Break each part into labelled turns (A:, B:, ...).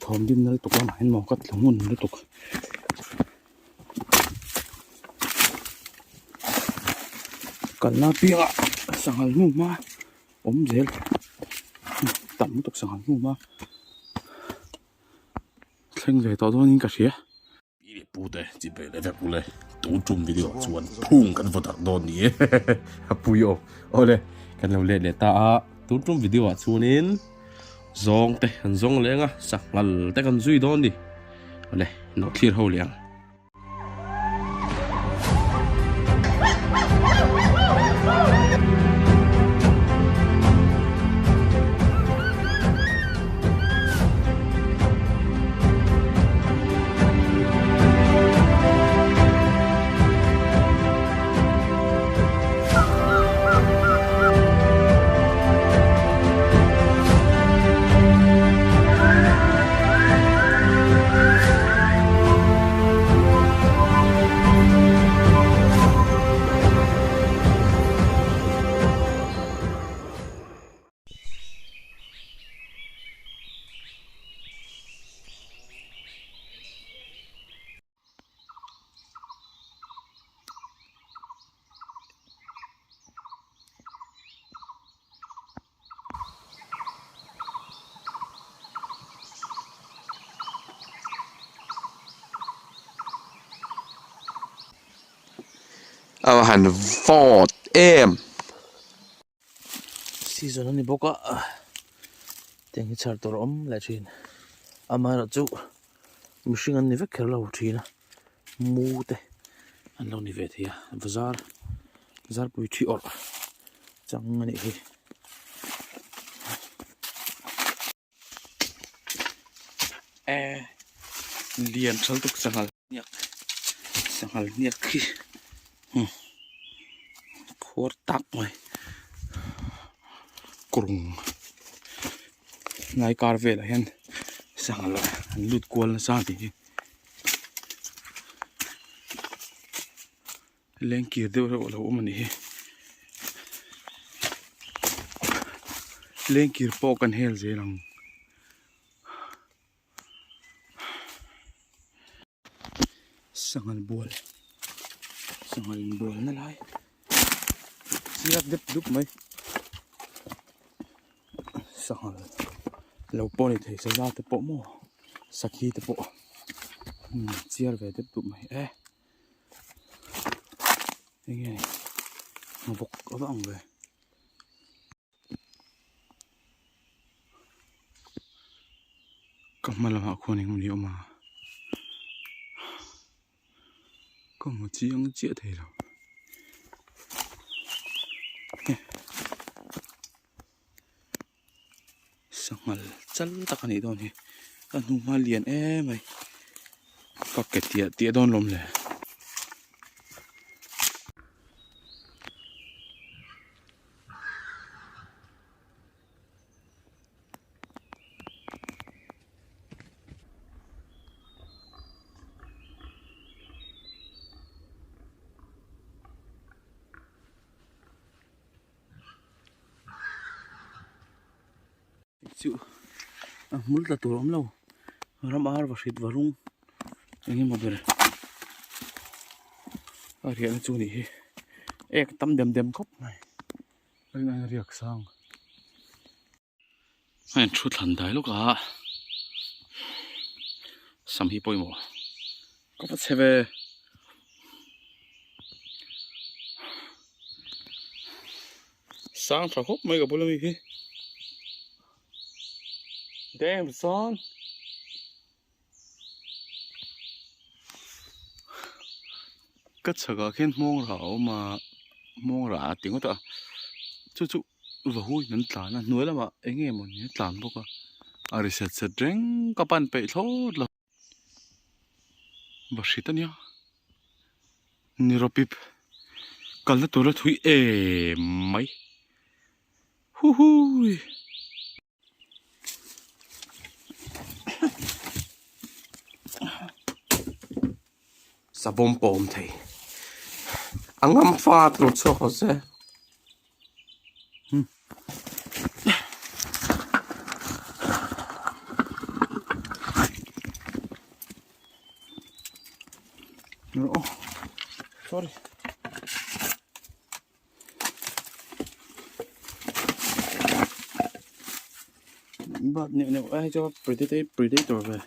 A: Thawm dim na lutuk lamah hian maw ka tlu ngun lutuk. Kalna piangah sanghal hnu hma awm zel tam lutuk sanghal hnu hma thleng ve tawh dawnin ka hria.
B: Pi leh pu te chi ve leh vek ule tun tum video ah chuan phung kan vaw darh dawn ni e a pui aw awle kan lo let leh ta a tun tum video ah chuanin zawng te kan zawng leng a sanghal te kan zui dawn ni awle lo thlir ho leh ang.
C: A han vawt em.
A: Season a ni bawk a tiang hi chhar tur a awm leh thin amaherawhchu mihring an ni vek kher lo thin a mu te an lo ni ve thei a bazar zarpui thi awrh chang a nih hi. E lian thal tuk sanghal hniak sanghal hniak khi hmm khuar tak mai kawrung lai kar velah hian sanghal an lut kual nasa a nih hi lengkir deuh reuh a lo awm a nih hi lengkir pawh kan hel zel ang. Sanghal bual sanghal bual na lai chiar dep dup mai sanghal lo pawh ni thei saza te pawh maw sakhi te pawh chiar ve dep dup mai e. Enge vawk a va ang ve. Ka hma lamah khuan eng emaw ni a awm a ka hmu chiang chiah thei lo. Sanghal chal tak a nih dawn hi a hnu hma lian em mai ka ke tiah tiah dawn lawm le. Chu a hmul tla tur a awm lo ram ar va hrit va rawng eng emaw ber a riahna chu a nih hi ek tam dem dem khawp mai a riak sang. A in thu thlan dai lawk a sam hi pawimawh ka va chhe ve sang tha khawp mai ka bula mi hi damn son. Ka chhakah khian hmawng rah a awm a hmawng rah a ti ngawt a chu chu vahui an tlan a hnuai lamah eng nge mawni a tlan bawk a a ri set set reng ka pan peih thlawt lo va hrit ania ni rawpip kalna tura thui em mai huhui.
C: Savawm pawh a awm thei a ngam fa tur chhuak lo se.
A: Aw sorry. Bat neuh neuh ai chuan predator predator ve.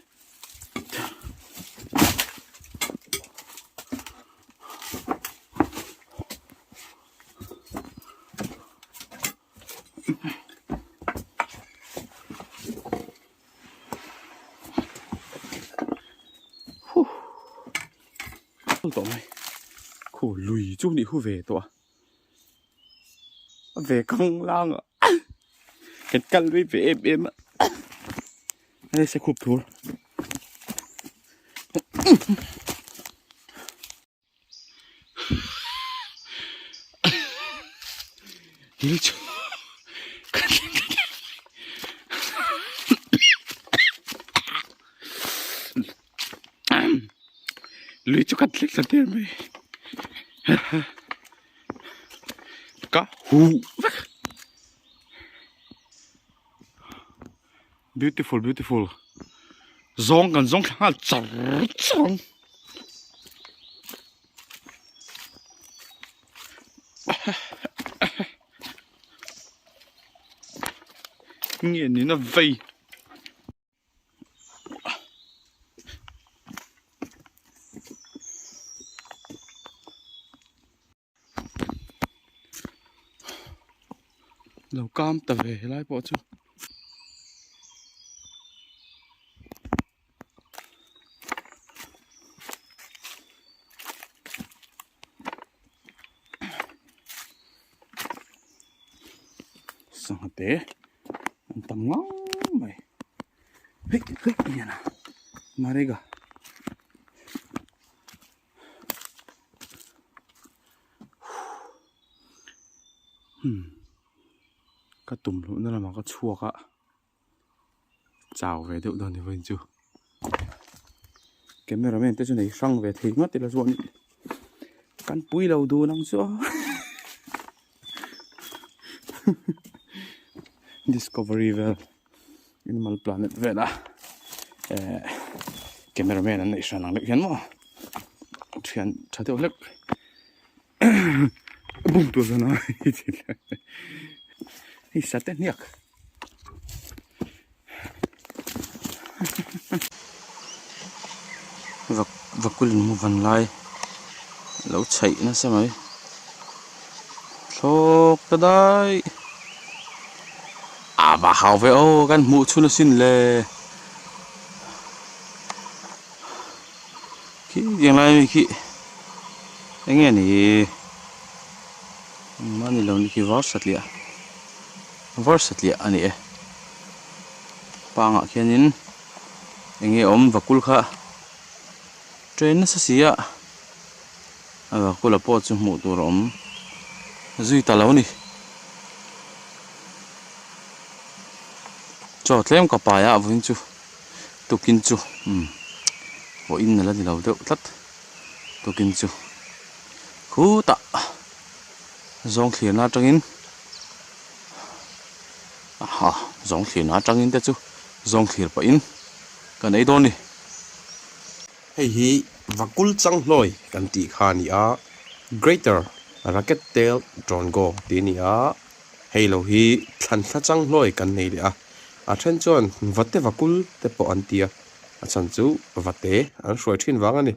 C: Tawh mai khu lui chu nih hu ve tawh a a ve kang lang a kan kal rei ve em em a hei se khup thur. Lui chu kan thleng thla der mai ka huh vek beautiful beautiful zawng kan zawng thla nghal char char ang. Nge nina vei. Lo kam ta ve helai pawh chu. Sangha te an tam ngang mai hei hei hian a marega hmm ka tum luh na lamah ka chhuak a. Chau ve deuh dawn ni vawiin chu camera man te chu nei hrang ve thei ngawt ila chuan kan pui lo dun ang chu aw discovery vel animal planet vel a eh camera man an neih hran ang deuh hian maw thian tha deuh hlek bum tur zan a hei sate hniak.
A: Vak vakul in van lai lo chhaih nasa mai thlawk ta daih a va hau ve aw kan hmuh chhun asin le khi tiang lai ami khi eng nge ni engmah ni lo ni khi var satliah. Var satliah a ni e. Pangah khianin eng nge awm vakul kha train nasa si a, a vakula pawh chu hmuh tur a awm zui ta lo a ni. Chaw tlem ka pai a vawiin chu tukin chu umm vawiin a la ni lo deuh tlat tukin chu khutah. Zawng thlirna atangin aha zawng thlirna atangin te chu zawng thlir pahin kan ei dawn a ni.
B: Hei hi Vakul Changhlawi kan tih kha a ni a, Greater Racket Tail Drongo tih a ni a, hei lo hi Thlanthla Changhlawi kan nei leh a, a then chuan Vate Vakul te pawh an ti a, a chhan chu Vate an hruai thin vang a ni.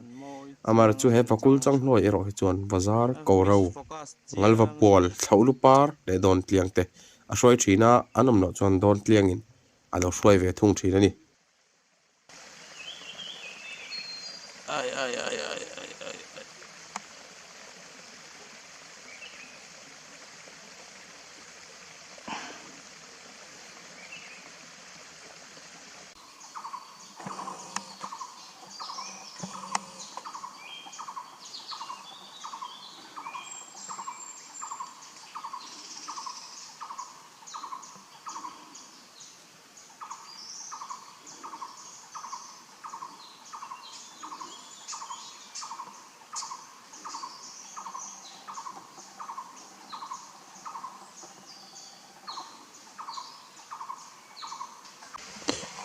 B: Amaherawhchu chu he Vakul Changhlawi erawh hi chuan Bazar, Koro, Ngalva Pual, Thlauhlu Par leh Dawntliang te a hruai thin a, an awm loh chuan Dawntliangin a lo hruai ve thung thin a ni.
A: Ai ai ai ai ai ai ai.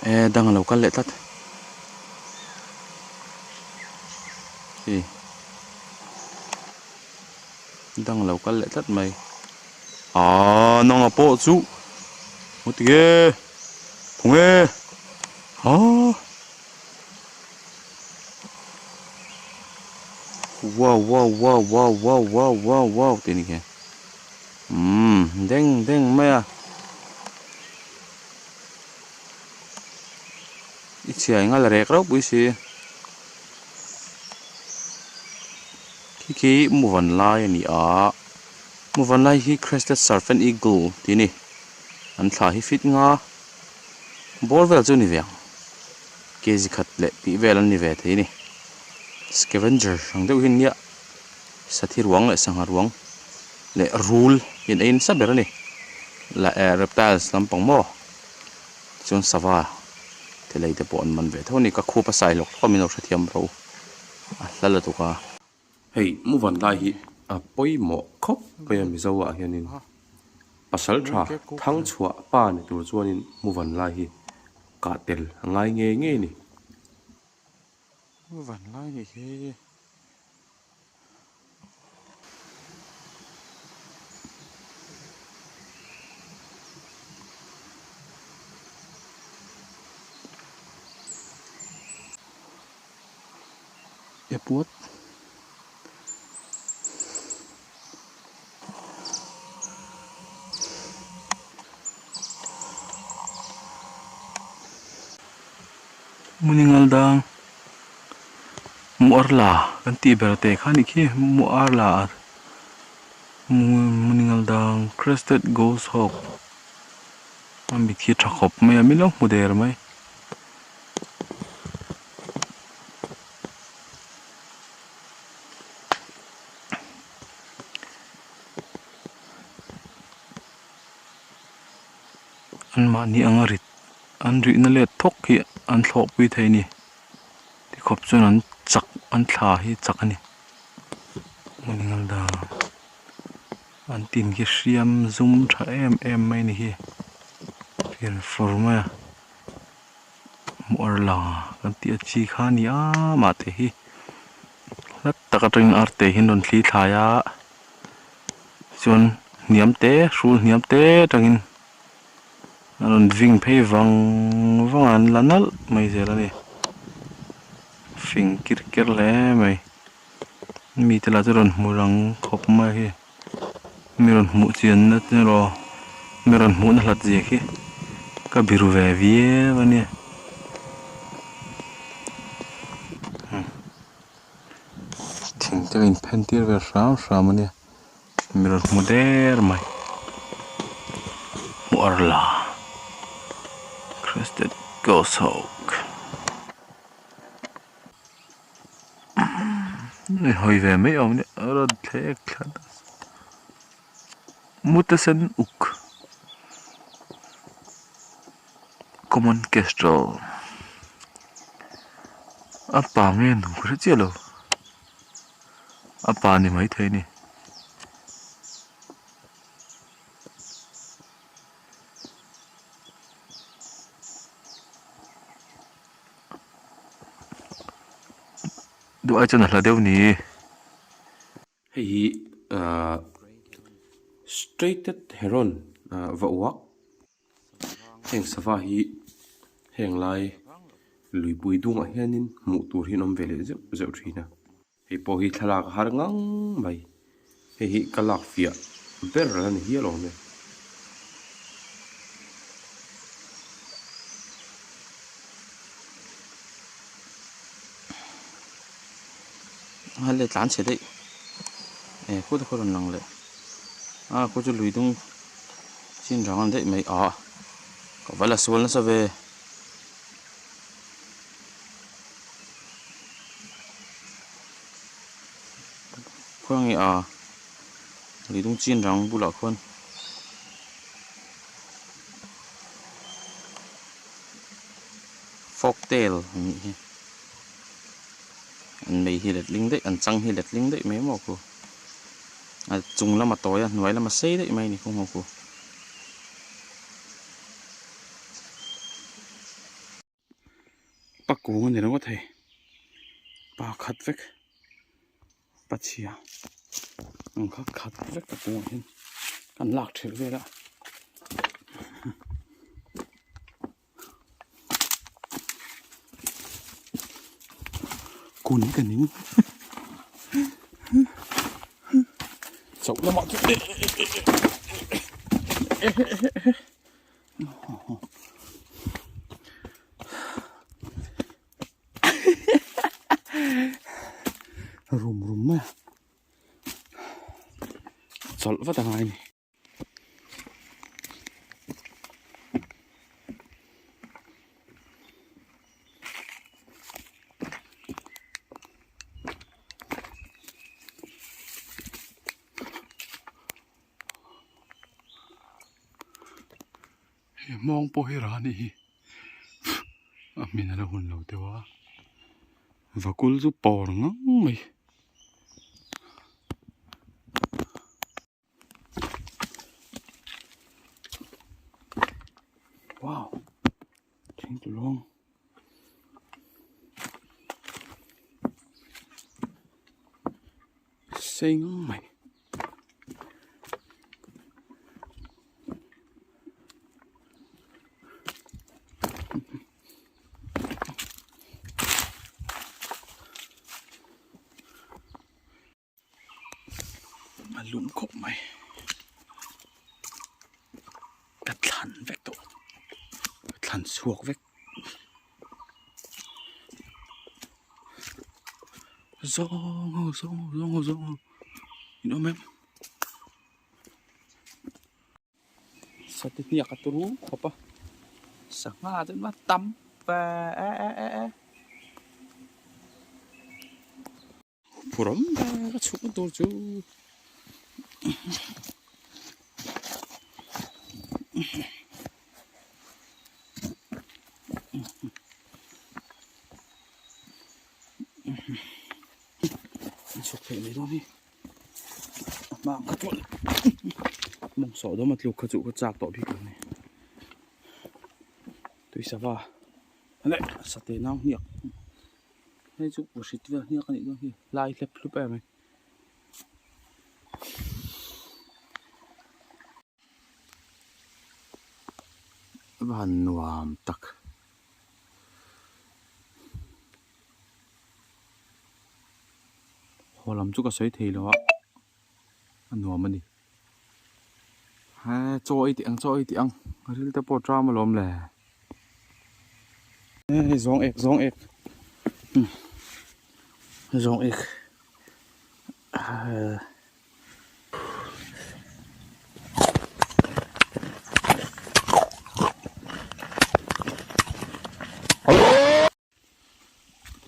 A: Eh dang a lo kal leh tlat hei.
C: Dang lo kal leh tlat mai. Aaa nanga pawh chu maw tige khawnge haa wow wow wow wow wow wow wow wow tih a ni khi umm deng deng mai a i chhiai nghal rek ropui si. Khi khi muvan lai a ni a muvan lai hi crested serpent eagle tih a ni an thla hi fit nga bawr vel chu a ni ve ang kg khat leh tih vel an ni ve thei a ni scavenger ang deuh hi an nia sathi ruang leh sangha ruang leh rul hi an ei nasa ber a ni la eh reptiles lampang maw chuan sava te lei te pawh an man ve tho a ni ka khup a sai hlawk hlawk a min lo hrethiam ro. A hla lutuk a.
B: Hei muvan lai hi a pawimawh khawp mai a Mizo ah hianin pasal tha thang chhuah pa ni tur chuanin muvan lai hi kah tel a ngai ngei ngei a ni.
C: Muvan lai nih hi. Airport Muningal dang. Muar la kan tih ber te kha anih khi muar la muningal dang crested ghost hawk a mit khi tha khawp mai a min lo hmu der mai. Anmahni anga rit an rihna let thawk hi an thlawhpui thei a ni. Tikhawp chuan an chak an thla hi chak a ni hmun dan an tin khi hriam zum tha em em mai a ni hi fir fur mai a hmuh ar la kan tih a chi kha a ni a mahte hi hla tak atangin arte hi an rawn thli thlai a chuan hniam te hrul hniam te atangin. A rawn ving phei vang vang a an la nalh mai zel a ni fing kir ker hle mai mite lah chu rawn hmu rang khawp mai a hei mi rawn hmuh chian na te erawh mi rawn hmuh na hlat zia khi ka biru ve viau a nia thing te a inphen tir ve hram hram a nia. Mi rawn hmu der mai hmu ar la crested ghost hawk ni hawi ve mai awm nia a rawn thlek thla mute sen uk common kestrel a pa nge nu ka hre chiah lo. A pa ni maithei a ni. Duh ai chuan a hla deuh ni.
B: Hei hi ahh straighted heron ahh va uak heng sava hi heng lai luipui dungah hianin hmuh tur hi an awm ve leh zeuh zeuh thin a. Hei pawh hi thlalak a har ngang mai. Hei hi ka lak fiah ber a ni hial awm e.
C: A le tlan chhe daih e khu te khaw rawn lang leh a khu chu lui dung chin rang an daih mai a ka va la sual nasa ve. Khawnge a lui dung chin rang bulah khuan fork tail a nih hi an mei hi letling daih an chang hi letling daih mai maw khu a chung lama tawi a hnuai lama sei daih mai a ni khu maw khu. Pa kung a ni ringawt hei pa khat vek pa chhia. Ang kha khat vek a kungah hian kan lak thelh vel a. Kun ka ning chauh lamah chu rum rum mai a chawlh vat a ngai a ni. He hmawng pawh hi rah a nih hi a hmin a la hun lo deuh a vakul chu pawr ngang mai. Wow thing tu lawng sei ngang mai. A lum khawp mai ka thlan vek tawh ka thlan chhuak vek zawng ho zawng ho zawng ho zawng ho in awm em Sate hniak a turu khawp a sangha chu a tam ve e e e e. Phurawm ber a chhuk na tur chu an chhuk theih mai dawn hi a hma ang kha chuan mawng sawh dawm a tluk kha chu ka chak tawh bik lo a ni tui sava leh sate nau hniak. Hei chu vahrit vel hniak a nih dawn hi lai hlep hlup em mai. A va han nuam tak. Haw lam chu ka sawi thei lo a, a nuam a ni. He chaw ei tih ang chaw ei tih ang ril te pawh tram alawm le hei zawng ek zawng ek zawng ek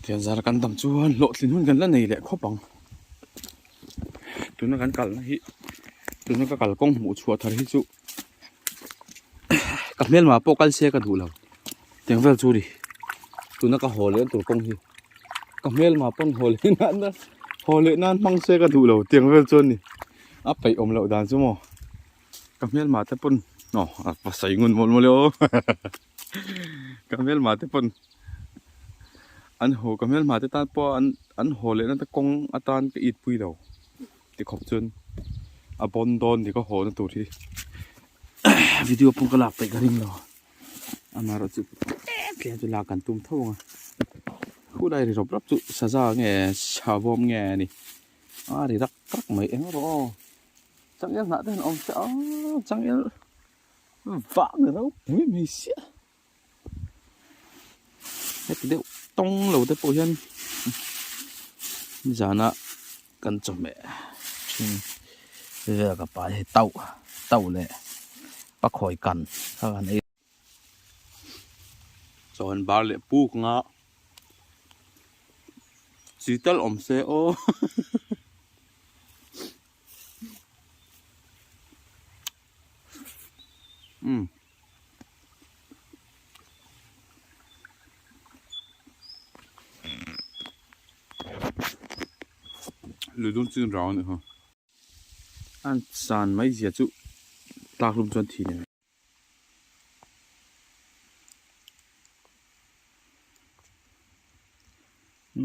C: Pathian zara kan dam chuan hlawhtlin hun kan la nei leh khawp ang tuna kan kalna hi tuna ka kalkawng hmuh chhuah thar hi chu ka hmelma pawh kal se ka duh lo tiang vel chu ni tuna ka haw leh tur kawng hi ka hmelma pawn haw leh nan haw leh nan hmang se ka duh lo tiang vel chuan ni a peih awm loh dan chu maw ka hmelma te pawn aw a sawi ngun mawlh mawlh e aw. Ka hmelma te pawn an haw ka hmelma te tan pawh an an haw leh na te kawng atan ka it pui lo ti khawp chuan a bawn dawn ni ka haw na tur hi video pawh ka lak peih ka ring lo amaherawh chu tlem tlem chu lak kan tum tho ang a khulai ri rawp rawp chu saza nge savawm nge a ni a ri rak rak mai eng erawh aw changel hnah te han awm se aw changel. Vang ropui mai sia heti deuh tawng lo te pawh hian nizana kan chawhmeh thin vel ka pai hei tauh tauh leh pakhawi kan kha kan ei. Chawn bar leh puk anga chi tal awm se aw. Umm. Lui dun chin rau anih kha. An san mai zia chu tlak hlum chuan thi ni.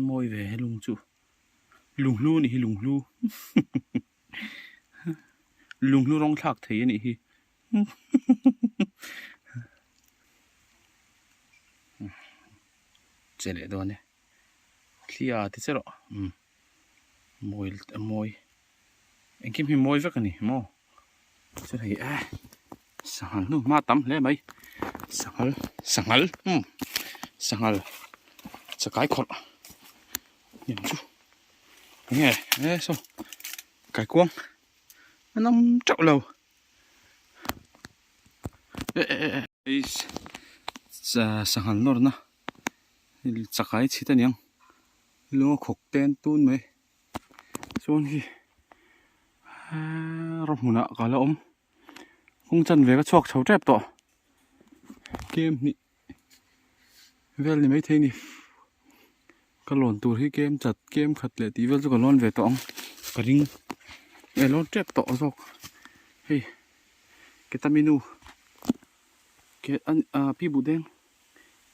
C: Mawi ve he lung chu. Lunghlu anih hi lunghlu. Lunghlu rawng thlak thei a nih hi. Che leh dawn e. Thlia ti che rawh. Umm. Mawi a mawi. Engkim hi mawi vek a ni maw. Chuan hei eh sanghal hnu hma tam hle mai. Sanghal sanghal umm sanghal chakai khawrh hnim chu enge eh saw kaikuang a nawm teuh lo. Eh eh eh eh sanghal nawrna chakai chhit a niang lunga khawk ten tun mai chuan khi rawh hmunah ka la awm kawng chan ve ka chhuak chho tep tawh kem hnih vel ni maithei a ni ka lawn tur hi kem chat kem khat leh tih vel chu ka lawn ve tawh ang ka ring e lawn tep tawh zawk hei ketaminu ke an ah pi buh deng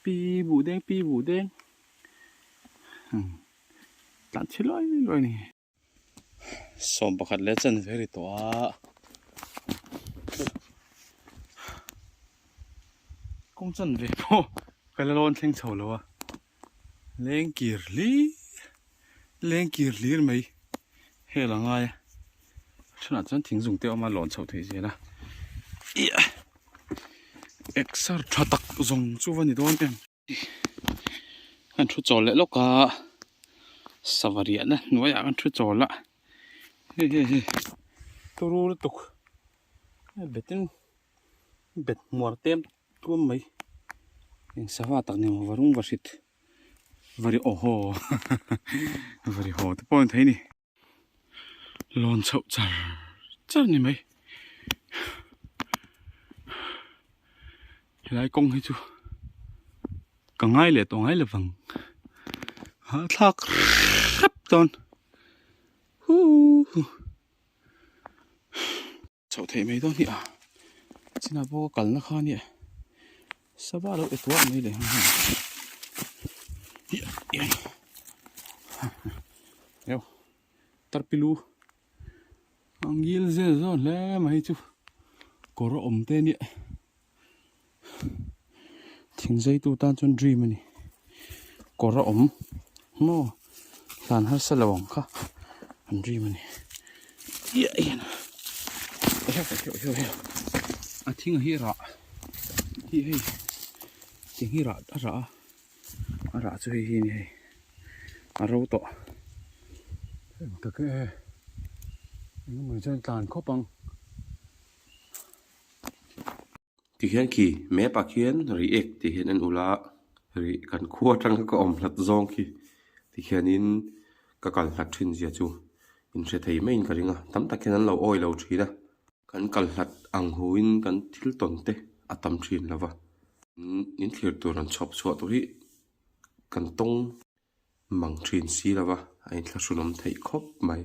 C: pi buh deng pi buh deng tlan chhe luai luai a ni. Sawm pakhat leh chan ve ri tawh a kawng chan ve pawh ka la lawn thleng chho lo a leng kir hlir leng kir hlir mai hel a ngai a thenah chuan thing zung te a awm a lawn chhoh theih zel a exer tha tak zawng chu va ni dawn em. Kan thu chawl leh lawk a sava riahna hnuaiah kan thu chawl a hei hei hei turu lutuk betin bet hmuar tem tuam mai eng sava tak ni maw varung va hrit vari aw haw vari haw te pawh a ni thei a ni. Lawn chhoh char char ni mai helai kawng hi chu ka ngai leh tawh ngai lovang hahthlak hrep dawn huuu. Chhoh theih mai dawn hi a chinah pawh ka kalna kha ania sava lo e tuah mai leh nghal tarpilu a ngil zel zawn hle mai chu kawr a awm te ania thing zai tu tan chuan dream a ni kawr a awm maw hlan harsa lo ang kha an dream a ni a thing hi rah hi hei thing hi rah a rah a a rah chu hei hi a ni hei a ro tawh engtak e engemaw chuan tlan khawp ang.
B: Tikhian khi map ah khian react tih hian en ula rih kan khua atanga ka awm hlat zawng khi tikhianin ka kal hlat thin zia chu in hre thei maiin ka ring a tam tak hian an lo awi lo thin a kan kal hlat ang huin kan thil tawn te a tam thin lo va in thlir tur an chhawp chhuah tur hi kan tawng mang thin si lo va a inthlahrunawm theih khawp mai.